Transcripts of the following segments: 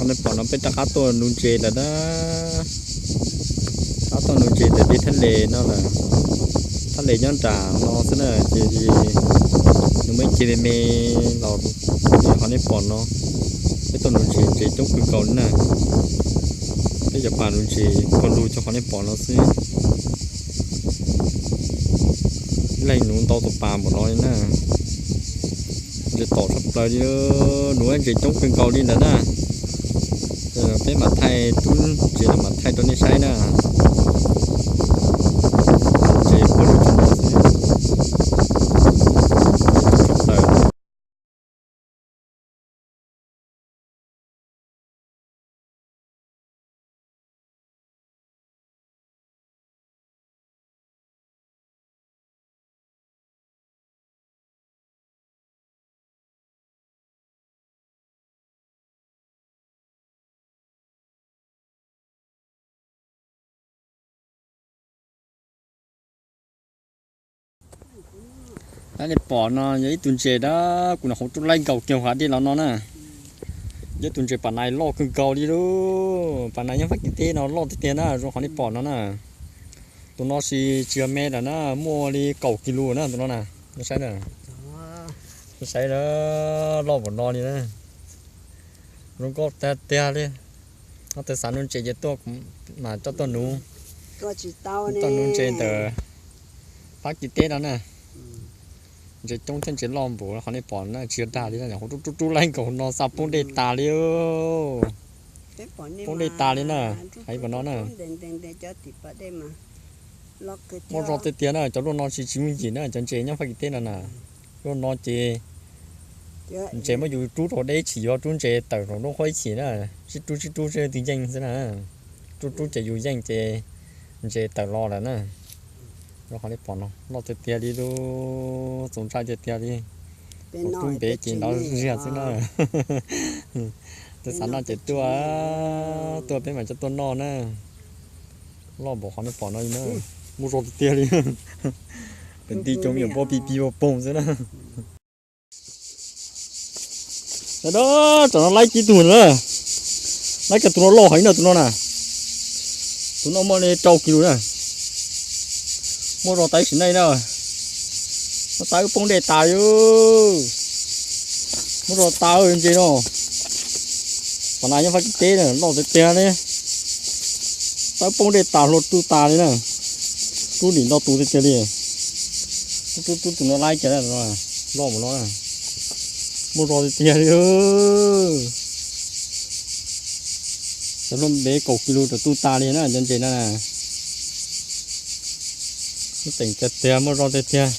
Nej pom no peb rov qab tuaj nuv ntses lawm na. Rov qab tuaj nuv ntses ntawm tej thaj les no lawm. Thaj les nyob nram no xwb na, ces nws muaj ib ce me me los, qhov nej pom no. Peb tuaj nuv ntses, ntses coob kawg nkaus li na. Peb cov pas nuv ntses pag lug cov qhov nej pom no xwb. Leej nuv ntau tus pas npaum no li na. Ntses tom tshaj plaws li, nuv ntses coob kawg nkaus li ntawd na. Peb mam thaij tub ntses los mam thaij rau nej saib na. Ntses pag lug cov no xwb. Tshaj plaws. Nej pom no yog ib tug ntses dab kuv nov hauv rub laij nkaus kiag hav dej los no na. Yog ib tug ntses pas nais loj kawg nkaus li lauj. Pas nais nyob Fab Kis teb no loj tiag tiag na, zoo qhov nej pom no na. Tus no tsis, tsis yog me lawm na, muaj li kaum kis lus na tus no na. Nej saib na, nej saib na, loj npaum no li na. Zoo nkauj tiag tiag li. Ob tug xav nuv ntses ces tuaj, mas coj tuaj nuv, tuaj nuv ntses ntawm Fab Kis teb no na. Ntses coob thiab ntses loj npaum qhov nej pom na, tsis yog dag li na, hauv rub rub rub laij nkaus no xa poob dej tas li. Poob dej tas li na, hais pom no na. Muaj zog tiag tiag na, cov luaj no tsis, tsis muaj yim na, cov ntses nyob Fab Kis teb no na. Luaj no ces ntses muab yus rub rau deb chim yuav rub ntses tawm rau nruab qhuab ib chim na. Sib rub sib rub seb leej twg yeej xwb na. Rub rub ces yus yeej ces ntses tawm los lawm na. Zoo qhov nej pom no loj tiag tiag li lauj, txaus ntshai tiag tiag li. Rub npe ces nrov ziag xwb na. Tus xav noj ces tuaj, tuaj peb mam coj tuaj noj na. Loj npaum qhov nej pom no li na. Muaj zog tiag tiag li. Pem nti cov me nyuam npua pis pis poog xwb na. Tam no laib kiag tus na, laib kiag tus no loj heev na tus no na. Tus no muaj li rau kis lus na. Muaj zog tas sim neej na. Muab xa wb poob dej tas li. Muab zog tas ntses no. Pas nais nyob Fab Kis teb na, loj tiag tiag li. Xa wb poob dej tas hluas tu tas li na. Rub nim no tus tiag tiag li. Rub rub tus no laib kiag, loj mus no na. Muaj zog tiag tiag li. Cov hluas npe kaum kis lus rau tu tas li na cov ntses no na. Muaj teem tiag tiag, muaj zog tiag tiag.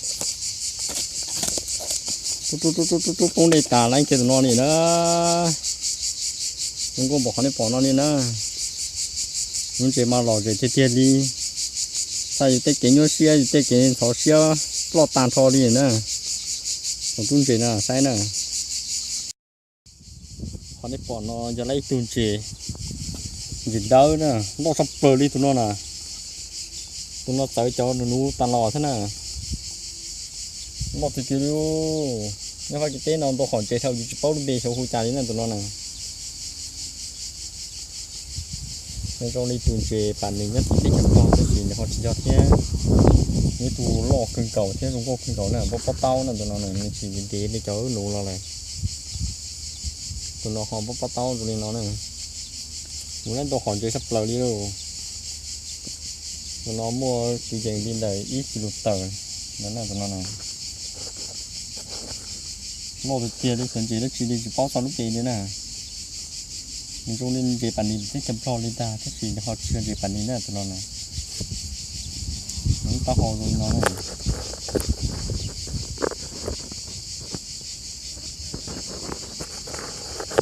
Rub rub rub rub rub poob dej tas laib kiag tus no li na. Zoo nkauj npaum qhov nej pom no li na. Lub ntses mas lom zem tiag tiag li. Txhaj yus tej kev nyuaj siab, yus tej kev ntxhov siab ploj tag nrho li na. Hauv rub ntses na saib na. Qhov nej pom no yog laib ib tug ntses, ntses dawb na, loj tshaj plaws li tus no na. Tus no txawv cov nuv nuv tas los thiab na. Loj tiag tiag li. Nyob Fab Kis teb no ntau qhov ntses dhau yus tsis paub lub npe xyov hu cas li na tus no na. Nws zoo li tus ntses pas nws nyob tim teb chaws Nplog tab sis nws ho tsis yog thiab. Nws ib tug loj kawg nkaus thiab zoo nkauj kawg nkaus na, npab pob taub na tus no na, nws tsis ntev li cov wb nuv los lawm. Tus no ho npab pob taub zoo li no na. Nuv laib ntau qhov ntses tshaj plaws li lauj. Tus no muaj kwv yees li ntawm ib kis lus tawm no na tus no na. Loj tiag tiag li, xyov ntses dab tsi li tsis paub txog lub npe li na. Nws zoo li ntses pas nis teb chaws Nplog li ntag tab sis nws ho tsis yog ntses pas nis na tus no na. Nws lub taub hau zoo li no na.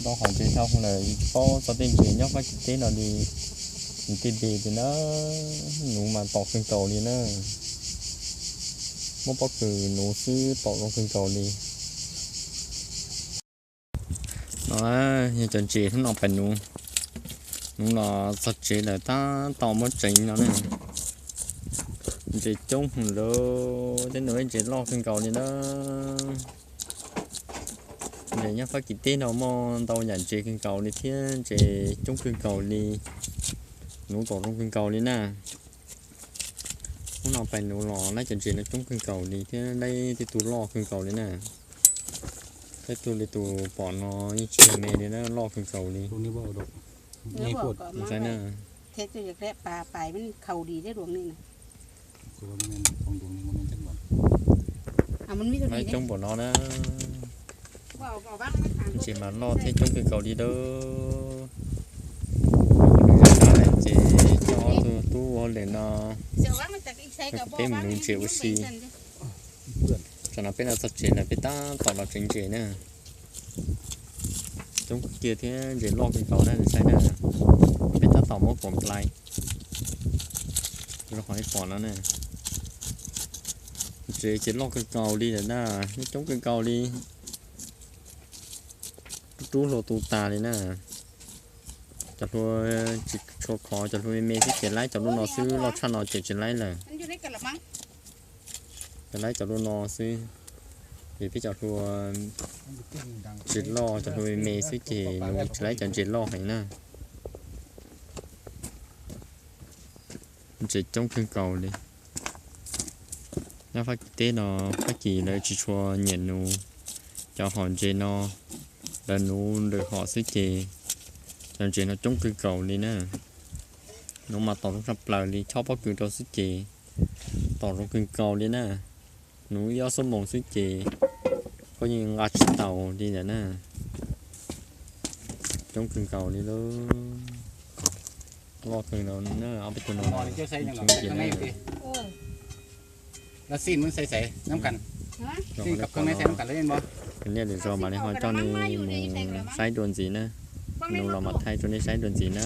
Ntau qhov ntses dhau lawm yus tsis paub txog tej ntses nyob Fab Kis teb no li, nws tej npe li na. Nuv mas tom kawg nkaus li na. Muab pob kws nuv xwb tom zoo kawg nkaus li. No yog cov ntses hnub no pais nuv, nuv los txog tsev lawm tab tom muab tseev no na. Ntses coob heev lawm, tej nuv ntses loj kawg nkaus li na. Nyob Fab Kis teb no muaj ntau yam ntses kawg nkaus li thiab ntses coob kawg nkaus li. Nuv tom zoo kawg nkaus li na. Hnub no pais nuv los laib cov ntses no coob kawg nkaus li thiab laib tej tug loj kawg nkaus li na. Tej tug li tus pom no yeej tsis me li na, loj kawg nkaus li. Saib na. Laib coob npaum no na. Ntses mas loj thiab coob kawg nkaus li lawm. Ces coj ob tug tub hauj lwm no, peb mus nuv ntses ua si. Tsam no peb los txog tsev lawm, peb tab tom los tsev ntses na. Coob kiag thiab ntses loj kawg nkaus na, saib na. Peb tab tom muab pom nplai rau qhov nej pom no na. Ntses ces loj kawg nkaus li lawm na, coob kawg nkaus li. Rub rub hlua tu tas li na. Cov hlua tsis tshua khov, cov hlua me me xwb ces laib cov lub no xwb, loj tshaj no ces tsis laib lawm. Ces laib cov lub no xwb, ces peb cov hlua tsis loj, cov hlua me me xwb ces nuv tsis laib cov ntses loj heev na. Ntses coob kawg nkaus li. Nyob Fab Kis teb no, Fab Kis lawv tsis tshua nyiam nuv cov hom ntses no, lawv nuv lwm hom xwb ces cov ntses no coob kawg nkaus li na. Nuv mas tom zoo tshaj plaws li, chob pob kws rau xwb ces tom zoo kawg nkaus li na. Nuv ib ob xuab moos xwb ces koj yeej nqa tsis taus li ntawd na. Coob kawg nkaus li lawm. Loj kawg nkaus na, ob peb tug no. Niaj lwm zaus mam li ho coj nej mus saib dua ntxiv na. Nuv los mam thaij rau nej saib dua ntxiv na.